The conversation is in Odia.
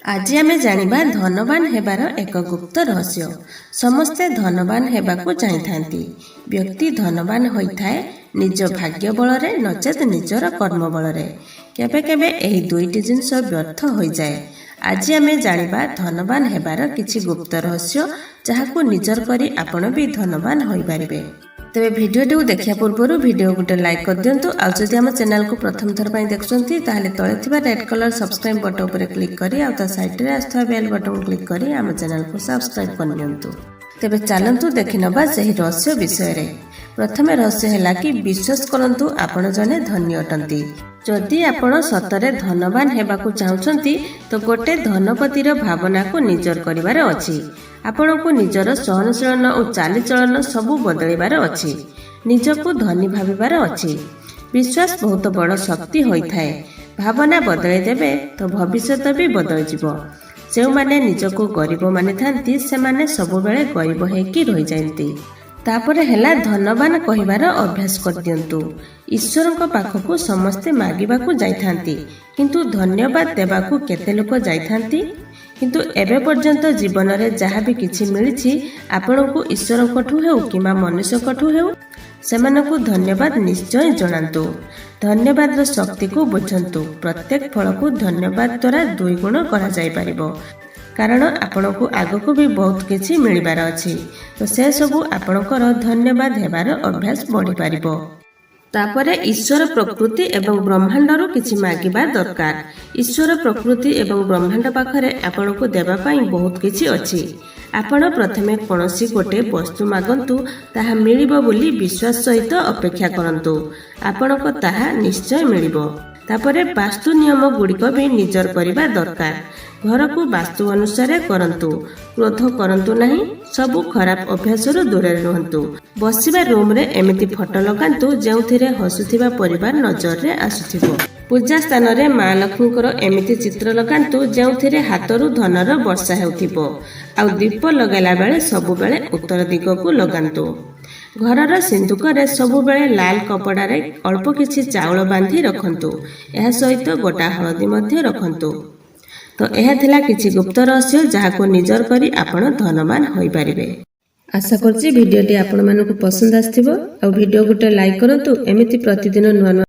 ଆଜି ଆମେ ଜାଣିବା ଧନବାନ ହେବାର ଏକ ଗୁପ୍ତ ରହସ୍ୟ। ସମସ୍ତେ ଧନବାନ ହେବାକୁ ଚାହିଁଥାନ୍ତି। ବ୍ୟକ୍ତି ଧନବାନ ହୋଇଥାଏ ନିଜ ଭାଗ୍ୟ ବଳରେ, ନଚେତ ନିଜର କର୍ମ ବଳରେ। କେବେ କେବେ ଏହି ଦୁଇଟି ଜିନିଷ ବ୍ୟର୍ଥ ହୋଇଯାଏ। ଆଜି ଆମେ ଜାଣିବା ଧନବାନ ହେବାର କିଛି ଗୁପ୍ତ ରହସ୍ୟ, ଯାହାକୁ ନିଜର କରି ଆପଣ ବି ଧନବାନ ହୋଇପାରିବେ। ତେବେ ଭିଡ଼ିଓଟିକୁ ଦେଖିବା ପୂର୍ବରୁ ଭିଡ଼ିଓ ଗୋଟେ ଲାଇକ୍ କରିଦିଅନ୍ତୁ। ଆଉ ଯଦି ଆମ ଚ୍ୟାନେଲକୁ ପ୍ରଥମ ଥର ପାଇଁ ଦେଖୁଛନ୍ତି, ତାହେଲେ ତଳେ ଥିବା ରେଡ୍ କଲର୍ ସବସ୍କ୍ରାଇବ୍ ବଟନ୍ ଉପରେ କ୍ଲିକ୍ କରି ଆଉ ତା ସାଇଡ଼୍ରେ ଆସୁଥିବା ବେଲ୍ ବଟନ୍ କ୍ଲିକ୍ କରି ଆମ ଚ୍ୟାନେଲକୁ ସବସ୍କ୍ରାଇବ୍ କରିନିଅନ୍ତୁ। ତେବେ ଚାଲନ୍ତୁ ଦେଖିନେବା ସେହି ରହସ୍ୟ ବିଷୟରେ। ପ୍ରଥମେ ରହସ୍ୟ ହେଲା କି ବିଶ୍ୱାସ କରନ୍ତୁ, ଆପଣ ଜଣେ ଧନୀ ଅଟନ୍ତି। ଯଦି ଆପଣ ସତରେ ଧନବାନ ହେବାକୁ ଚାହୁଁଛନ୍ତି, ତ ଗୋଟେ ଧନପତିର ଭାବନାକୁ ନିଜର କରିବାର ଅଛି। ଆପଣଙ୍କୁ ନିଜର ସହନଶୀଳନ ଓ ଚାଲିଚଳନ ସବୁ ବଦଳିବାର ଅଛି। ନିଜକୁ ଧନୀ ଭାବିବାର ଅଛି। ବିଶ୍ୱାସ ବହୁତ ବଡ଼ ଶକ୍ତି ହୋଇଥାଏ। ଭାବନା ବଦଳାଇ ଦେବେ ତ ଭବିଷ୍ୟତ ବି ବଦଳିଯିବ। ଯେଉଁମାନେ ନିଜକୁ ଗରିବ ମାନିଥାନ୍ତି, ସେମାନେ ସବୁବେଳେ ଗରିବ ହେଇକି ରହିଯାଆନ୍ତି। ତାପରେ ହେଲା ଧନବାନ କହିବାର ଅଭ୍ୟାସ କରିଦିଅନ୍ତୁ। ଈଶ୍ୱରଙ୍କ ପାଖକୁ ସମସ୍ତେ ମାଗିବାକୁ ଯାଇଥାନ୍ତି, କିନ୍ତୁ ଧନ୍ୟବାଦ ଦେବାକୁ କେତେ ଲୋକ ଯାଇଥାନ୍ତି? କିନ୍ତୁ ଏବେ ପର୍ଯ୍ୟନ୍ତ ଜୀବନରେ ଯାହା ବି କିଛି ମିଳିଛି ଆପଣଙ୍କୁ, ଈଶ୍ୱରଙ୍କଠୁ ହେଉ କିମ୍ବା ମନୁଷ୍ୟଙ୍କଠୁ ହେଉ, ସେମାନଙ୍କୁ ଧନ୍ୟବାଦ ନିଶ୍ଚୟ ଜଣାନ୍ତୁ। ଧନ୍ୟବାଦର ଶକ୍ତିକୁ ବୁଝନ୍ତୁ। ପ୍ରତ୍ୟେକ ଫଳକୁ ଧନ୍ୟବାଦ ଦ୍ୱାରା ଦୁଇ ଗୁଣ କରାଯାଇପାରିବ, କାରଣ ଆପଣଙ୍କୁ ଆଗକୁ ବି ବହୁତ କିଛି ମିଳିବାର ଅଛି। ତ ସେସବୁ ଆପଣଙ୍କର ଧନ୍ୟବାଦ ହେବାର ଅଭ୍ୟାସ ବଢ଼ିପାରିବ। ତାପରେ ଈଶ୍ୱର, ପ୍ରକୃତି ଏବଂ ବ୍ରହ୍ମାଣ୍ଡରୁ କିଛି ମାଗିବା ଦରକାର। ଈଶ୍ୱର, ପ୍ରକୃତି ଏବଂ ବ୍ରହ୍ମାଣ୍ଡ ପାଖରେ ଆପଣଙ୍କୁ ଦେବା ପାଇଁ ବହୁତ କିଛି ଅଛି। ଆପଣ ପ୍ରଥମେ କୌଣସି ଗୋଟେ ବସ୍ତୁ ମାଗନ୍ତୁ, ତାହା ମିଳିବ ବୋଲି ବିଶ୍ୱାସ ସହିତ ଅପେକ୍ଷା କରନ୍ତୁ। ଆପଣଙ୍କ ତାହା ନିଶ୍ଚୟ ମିଳିବ। ତାପରେ ବାସ୍ତୁ ନିୟମ ଗୁଡ଼ିକ ବି ନିଜର କରିବା ଦରକାର। ଘରକୁ ବାସ୍ତୁ ଅନୁସାରେ କରନ୍ତୁ। କ୍ରୋଧ କରନ୍ତୁ ନାହିଁ। ସବୁ ଖରାପ ଅଭ୍ୟାସରୁ ଦୂରରେ ରୁହନ୍ତୁ। ବସିବା ରୁମରେ ଏମିତି ଫଟୋ ଲଗାନ୍ତୁ, ଯେଉଁଥିରେ ହସୁଥିବା ପରିବାର ନଜରରେ ଆସୁଥିବ। ପୂଜା ସ୍ଥାନରେ ମା ଲକ୍ଷ୍ମୀଙ୍କର ଏମିତି ଚିତ୍ର ଲଗାନ୍ତୁ, ଯେଉଁଥିରେ ହାତରୁ ଧନର ବର୍ଷା ହେଉଥିବ। ଆଉ ଦୀପ ଲଗାଇଲା ବେଳେ ସବୁବେଳେ ଉତ୍ତର ଦିଗକୁ ଲଗାନ୍ତୁ। ଘରର ସିନ୍ଧୁକରେ ସବୁବେଳେ ଲାଲ କପଡ଼ାରେ ଅଳ୍ପ କିଛି ଚାଉଳ ବାନ୍ଧି ରଖନ୍ତୁ। ଏହା ସହିତ ଗୋଟା ହଳଦୀ ମଧ୍ୟ ରଖନ୍ତୁ। ତ ଏହା ଥିଲା କିଛି ଗୁପ୍ତ ରହସ୍ୟ, ଯାହାକୁ ନିଜର କରି ଆପଣ ଧନବାନ ହୋଇପାରିବେ। ଆଶା କରୁଛି ଭିଡ଼ିଓଟି ଆପଣମାନଙ୍କୁ ପସନ୍ଦ ଆସିଥିବ। ଆଉ ଭିଡ଼ିଓ ଗୋଟେ ଲାଇକ୍ କରନ୍ତୁ। ଏମିତି ପ୍ରତିଦିନ ନୂଆ ନୂଆ